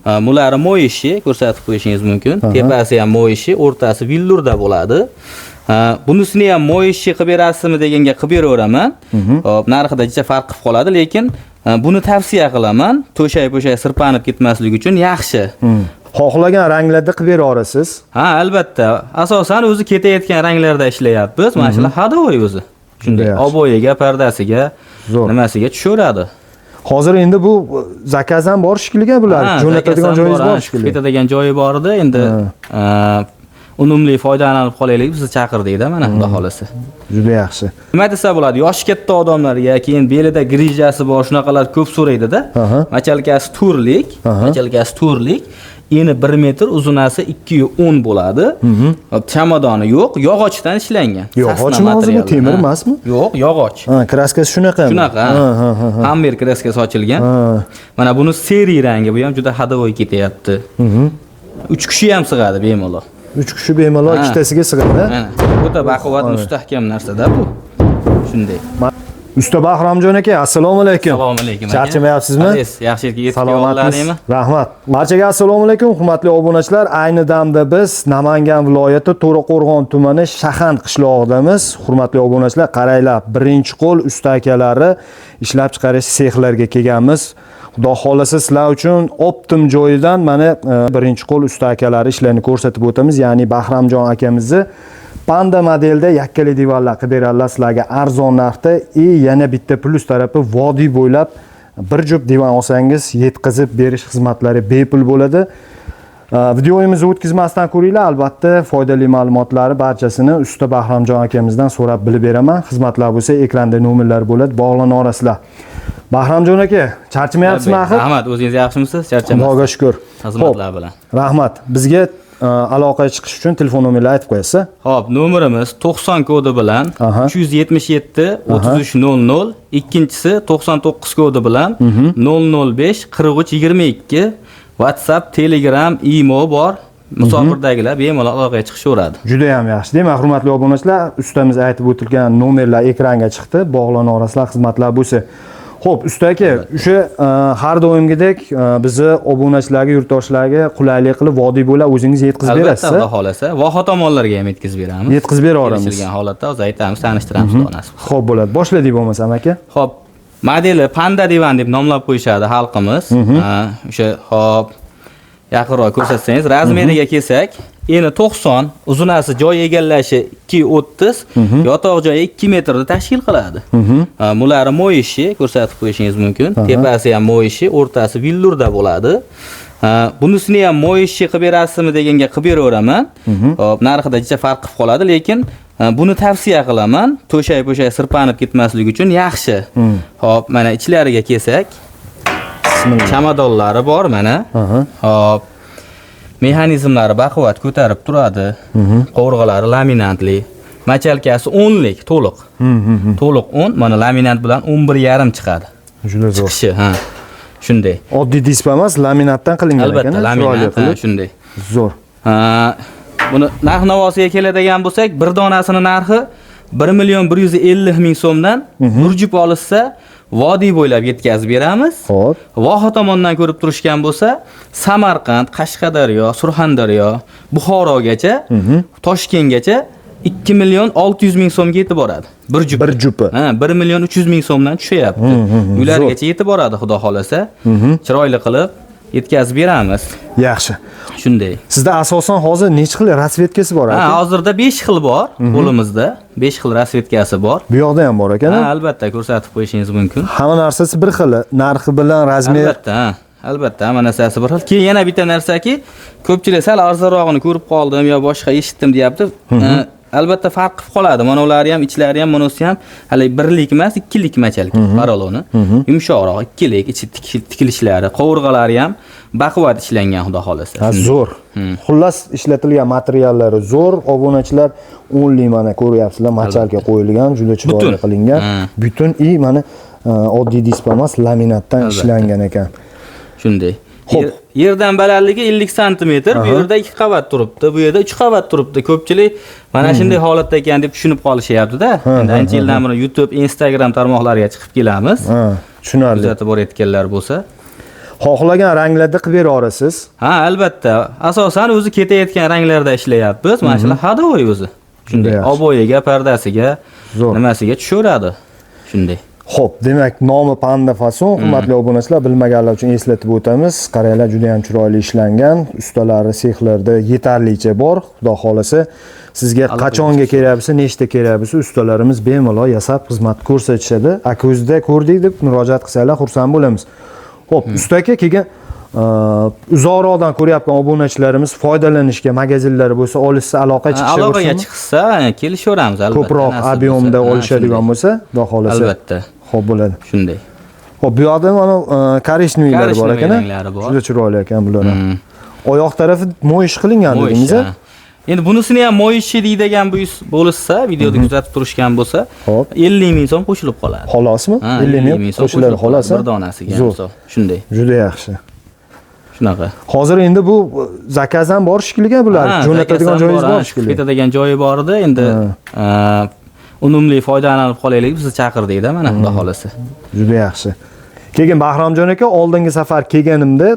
Bulari моющий, ko'rsatib qo'yishingiz mumkin. Tepasi ham моющий, o'rtasi villurda bo'ladi. Bunisini ham моющий qilib berasizmi deganga qilib beraveraman. Hop, narxida jicha farq qilib qoladi, lekin buni tavsiya qilaman. To'shay po'shay sirpanib ketmasligi uchun yaxshi. Xohlagan ranglarda qilib bera olasiz. Ha, albatta. Asosan o'zi ketayotgan ranglarda ishlayapmiz. Mana shular ходовой o'zi. Shunday, Juda yaxshi. Обой iga, pardasiga, Zo'r. nimasiga tushaveradi. Hozir endi bu заказ ham bor shekilli bular. Ha, Jo'natadigan заказ ham joyingiz bor, bor ha, chiqib shekilli. ketadigan joyi bor edi. Endi unumli foydalanib qolaylik, bizni chaqirdikda mana, xudo xolasa. Juda yaxshi. Nima desa bo'ladi? Yoshi katta odamlarga, keyin belida грыжа si bor, shunaqalar ko'p so'raydi-da. Мочалка si to'rtlik, мочалка si to'rtlik, eni 1 metr, uzunasi 2.10 bo'ladi. Hop, chamadoni yo'q, yog'ochdan ishlangan. Yog'ochmi Сосна hozir bu, materialdan, temir ha. emasmi? Yo'q, yog'och. Ha, краска si shunaqami? Shunaqa. Ha, ha, ha. Hammer краска sochilgan. Mana buni серый rangi, bu ham juda ходовой ketyapti. Uch kishi ham sig'adi bemalol. Uch kishi bemalol ikkitasiga sig'adi. Mana, o'ta baquvvat, mustahkam narsada bu. Shunday. Usta Bahromjon aka, assalomu alaykum. Assalomu alaykum, aka. Charchamayapsizmi? Aziz, yaxshi yetib Salomatmiz. kelganlaringmi? Rahmat. Barchaga assalomu alaykum, hurmatli obunachilar. Ayni damda biz Namangan viloyati To'raqo'rg'on tumani Shahand qishlog'idamiz. Hurmatli obunachilar, qaranglar, birinchi qo'l usta akalari ishlab chiqarish sexlariga kelganmiz. Xudo xohlasa sizlar uchun оптом joyidan mana birinchi qo'l usta akalari ishlarini ko'rsatib o'tamiz. Ya'ni Bahramjon akamizni Panda modelda yakkali divanlar qilib beradilar sizlarga arzon narxda и yana bitta плюс tarafi, vodiy bo'ylab bir juft divan olsangiz, yetkazib berish xizmatlari bepul bo'ladi. Videomizni o'tkazmasdan ko'ringlar, albatta foydali ma'lumotlarni barchasini usta Bahromjon akamizdan so'rab bilib beraman. Xizmatlar bo'lsa, ekranda nomerlar bo'ladi, bog'lana olasizlar. Bahromjon aka, charchamayapsizmi axir? Rahmat, o'zingiz yaxshimisiz? Charchamaysiz. Xudoga shukur. Xizmatlar bilan. Rahmat. Bizga aloqaga chiqish uchun telefon nomerlarini aytib qo'yasiz. Xo'p, nomerimiz 90 kodi bilan 377 33 00, ikkinchisi 99 kodi bilan 005 43 22. WhatsApp, Telegram, Imo bor. Musofirdagilar bemalol aloqaga chiqishaveradi. Juda ham yaxshi. Demak, hurmatli obunachilar, ustamiz aytib o'tilgan nomerlar ekranga chiqdi. Bog'lana olasizlar, xizmatlar bo'lsa. Xo'p, usta aka, o'sha har doimgidek bizni obunachilarga, yurtdoshlarga qulaylik qilib vodiy bo'ylab o'zingiz yetkazib Albatta, berasiz. Xudo xolasa, voha tomonlarga ham yetkazib beramiz. Yetkazib bera olamiz. Kelishilgan holatda hozir aytamiz, tanishtiramiz, xudo nasib qilsa. Xo'p, bo'ladi. Boshladik bo'lmasam, aka. Xo'p, modeli Panda divan deb nomlab qo'yishadi xalqimiz. Ha, o'sha xo'p, yaqinroq ko'rsatsangiz, размер iga kelsak, eni 90, uzunasi joy egallashi 2.30, yotoq joyi 2 metrni tashkil qiladi. Ha, bulari моющий, ko'rsatib qo'yishingiz mumkin. Tepasi ham моющий, o'rtasi villurda bo'ladi. Ha, bunisini ham моющий qilib berasizmi deganga qilib beraveraman. Hop, narxida jicha farq qilib qoladi, lekin buni tavsiya qilaman. To'shay po'shay sirpanib ketmasligi uchun yaxshi. Hop, mana ichlariga kelsak, Bismillah. Chamadonlari bor mana. Hop. Mexanizmlari baquvvat ko'tarib turadi. Qovurg'alari laminatli. Мочалка si 10lik to'liq. To'liq 10, mana laminat bilan 11,5 chiqadi. Juda zo'r. Chiqishi, ha. Shunday. Oddiy dispa emas, laminatdan qilingan Albatta, ekan, chiroyli laminat, ha, qilib. shunday. Zo'r. Ha, buni narx navosiga keladigan bo'lsak, bir donasini narxi 1 million 150 ming so'mdan, bir jup olishsa, vodiy bo'ylab yetkazib beramiz. Voha tomondan ko'rib turishgan bo'lsa, Samarqand, Qashqadaryo, Surxondaryo, Buxorogacha, Toshkentgacha 2 million 600 ming so'mga yetib boradi. Bir jup. Bir jupi. Ha, 1 million 300 ming so'mdan tushyapti. Ulargacha yetib boradi, xudo xolasa. Chiroyli qilib yetkazib beramiz. Yaxshi. Shunday. Sizda asosan hozir necha xil расцветка si bor Ha, aka? hozirda 5 xil bor qo'limizda. 5 xil расцветка si bor. Bu yoqda ham bor ekan. Ha, albatta ko'rsatib qo'yishingiz mumkin. Hamma narsasi bir xil, narxi bilan размер. Albatta, ha. Albatta, hamma narsasi bir xil. Keyin yana bitta narsaki, ko'pchilik sal arzonrog'ini ko'rib qoldim yo boshqa eshitdim deyapti. Albatta farq qilib qoladi. Mana ular ham, ichlari ham, bunisi ham hali birlik emas, ikkilik мочалка, поролон i. Yumshoqroq, ikkilik, ichi tikilishlari, qovurg'alari ham baquvvat ishlangan, xudo xolasa. Ha, zo'r. Xullas, ishlatilgan materiallari zo'r. Obunachilar, o'nli mana ko'ryapsizlar, мочалка qo'yilgan, juda chiroyli Butun. qilingan. Butun и mana oddiy dispa emas, laminatdan Albatta. ishlangan ekan. Shunday. Xo'p. Yerdan balandligi 50 santimetr, bu yerda 2 qavat turibdi, bu yerda 3 qavat turibdi. Ko'pchilik mana shunday holatda ekan deb tushunib qolishyapti-da. Endi ancha yildan beri YouTube, Instagram tarmoqlariga chiqib kelamiz. Ha, tushunarli. Kuzatib borayotganlar bo'lsa. Xohlagan ranglarda qilib bera olasiz. Ha, albatta. Asosan o'zi ketayotgan ranglarda ishlayapmiz. Mana shular ходовой o'zi. Shunday, Juda yaxshi. Oboyiga, pardasiga, Zo'r. nimasiga tushaveradi. Shunday. Xo'p, demak, nomi Panda Fason, hurmatli obunachilar, bilmaganlar uchun eslatib o'tamiz. Qaranglar, juda ham chiroyli ishlangan. Ustalari sexlarda yetarlicha bor. Xudo xolasa, sizga qachonga kerak bo'lsa, nechta kerak bo'lsa, ustalarimiz bemalol yasab xizmat ko'rsatishadi. Akuzda ko'rdik deb murojaat qilsanglar, xursand bo'lamiz. Xo'p, usta aka, keyin uzoqroqdan ko'ryapgan obunachilarimiz foydalanishga magazinlari bo'lsa, olishsa, aloqa Ha, chiqisha aloqaga chiqsa, kelishaveramiz albatta. Ko'proq Nasib объём da bo'lsa. Ha, olishadigan shunday. bo'lsa, Xudo xolasa. Albatta. Xo'p bo'ladi. Shunday. Xo'p, bu yoqda mana коричневый lari bor Коричневый ekan. A? Ranglari bor. Juda chiroyli ekan bular ham. Oyoq tarafi moyish qilingan Moyish, dedingiz, a? Ha. Endi bunisini ham moyishi deydigan bo'lsa, videoda kuzatib turishgan bo'lsa, Xo'p. 50 ming so'm qo'shilib qoladi. Xolosmi? Ha, 50 ming so'm qo'shiladi qo'shilib xolos. qoladi A? bir donasiga Zo'r. misol. Shunday. Juda yaxshi. Shunaqa. Hozir endi bu заказ ham bor shekilli bular. Ha, Jo'natadigan заказ ham joyingiz bor, bor ha, shekilli. ketadigan joyi bor edi. Endi unumli foydalanib qolaylik, bizni chaqirdikda mana, Xudo xolasa. Juda yaxshi. Keyin Bahromjon aka, oldingi safar kelganimda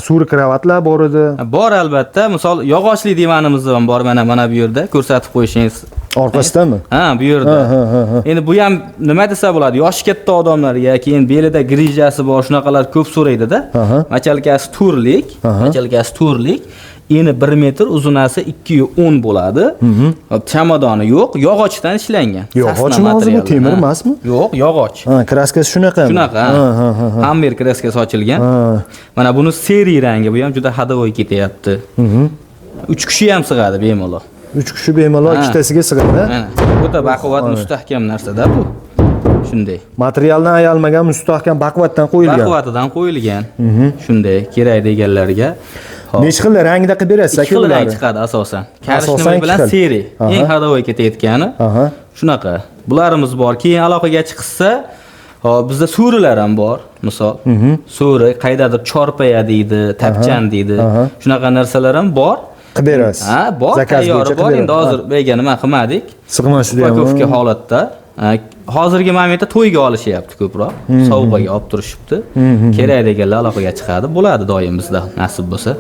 suri kravatlar bor edi. Bor albatta. Misol, yog'ochli divanimiz ham bor, mana bu yerda ko'rsatib qo'yishingiz. Orqasidami? Ha, bu yerda. Ha, ha, ha. Endi bu ham nima desa bo'ladi? Yoshi katta odamlarga, keyin belida грыжа si bor, shunaqalar ko'p so'raydi-da. Мочалка si to'rlik, мочалка si to'rlik. Eni 1 metr, uzunasi 2.10 bo'ladi. Hop, chamadoni yo'q, yog'ochdan ishlangan. Yog'ochmi Sasna hozir bu, materialdan, temir ha. emasmi? Yo'q, yog'och. Ha, краска si shunaqami? Shunaqa. Ha, ha, ha. Hammer краска sochilgan. Mana buni серый rangi, bu ham juda ходовой ketyapti. 3 kishi ham sig'adi bemalol. 3 kishi bemalol Ha. ikkitasiga sig'adi. Mana, o'ta baquvvat, mustahkam narsada bu. Shunday. Materialdan ayalmagan, mustahkam, baquvvatdan qo'yilgan. Baquvvatidan qo'yilgan. Shunday, kerak deganlarga. Hop. Necha xil rangda qilib berasiz Ikki aka xil rang bularni? chiqadi asosan. Asosan Коричневый ikki bilan xil. серый. Eng ходовой ketayotgani. Shunaqa. Bularimiz bor. Keyin aloqaga chiqsa, hop, bizda so'rilar ham bor, misol. So'ri, qaydadir chorpaya deydi, tapchan deydi. Shunaqa narsalar ham bor. Qilib berasiz. Ha, bor, Заказ tayyor bo'yicha bor. qilib Endi berasiz. hozir bu yerga nima qilmadik? Sig'masdi ham. Упаковка holatda. Ha, hozirgi momentda to'yga olishyapti ko'proq. Sovg'aga olib turishibdi. Kerak deganlar aloqaga chiqadi. Bo'ladi doim bizda, nasib bo'lsa.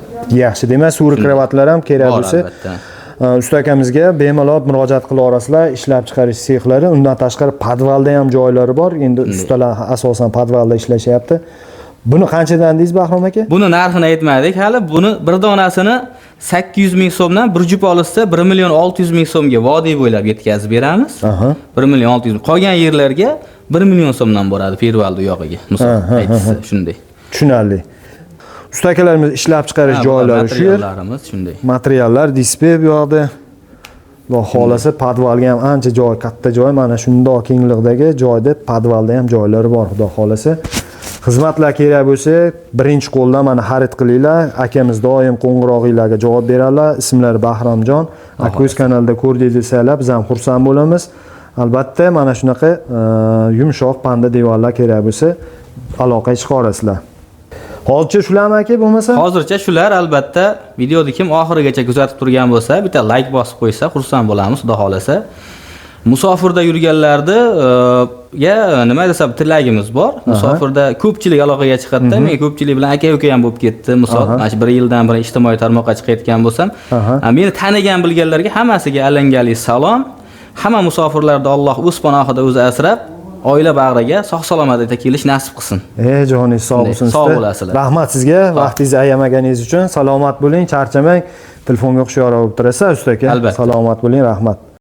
Yaxshi, demak, suri kravatlar ham kerak Bor bo'lsa, albatta. Usta akamizga bemalol murojaat qila olasizlar. Ishlab chiqarish sexlari, undan tashqari podvalda ham joylari bor. Endi ustalar asosan podvalda ishlashyapti. Buni qanchadan deysiz, Bahrom aka? Buni narxini aytmadik hali. Buni bir donasini 800 ming so'mdan, bir jup olishsa 1 million 600 ming so'mga vodiy bo'ylab yetkazib beramiz. 1 million 600 ming. Qolgan yerlarga 1 million so'mdan boradi, Pervaldi uyog'iga. Misol aytsa shunday. Tushunarli. Usta akalarimiz ishlab chiqarish Ha, bular joylari shu yer. materiallarimiz shunday. Materiallar, displey bu yoqda. Xudo xohlasa, podvalga ham ancha joy, katta joy, mana shundoq kengliqdagi joyda podvalda ham joylari bor, Xudo xohlasa. Xizmatlar kerak bo'lsa, birinchi qo'ldan mana xarid qilinglar. Akamiz doim qo'ng'irog'inglarga javob beradilar. Ismlari Bahromjon. Akuz kanalida ko'rdik desanglar, biz ham xursand bo'lamiz. Albatta, mana shunaqa yumshoq panda divanlar kerak bo'lsa, aloqaga chiqa. Hozircha shularmi aka bo'lmasa? Hozircha shular albatta. Videoni kim oxirigacha kuzatib turgan bo'lsa, bitta layk bosib qo'ysa, xursand bo'lamiz, Xudo xolasa. Musofirda yurganlarni ya nima desam, tilagimiz bor. Musofirda ko'pchilik aloqaga chiqadi-da, men ko'pchilik bilan aka uka ham bo'lib ketdi. Misol, mana shu bir yildan beri ijtimoiy tarmoqqa chiqayotgan bo'lsam, meni tanigan bilganlarga hammasiga alangali salom. Hamma musofirlarni Alloh o'z panohida o'zi asrab, oila bag'riga sog' salomat eta kelish nasib qilsin. E, joningiz sog' bo'lsin. Sog' Usta. bo'lasizlar. Rahmat sizga, vaqtingizni ayamaganingiz uchun. Salomat bo'ling, charchamang. Telefonga hushyorroq bo'lib turasiz, usta aka. Albatta. Salomat bo'ling, rahmat.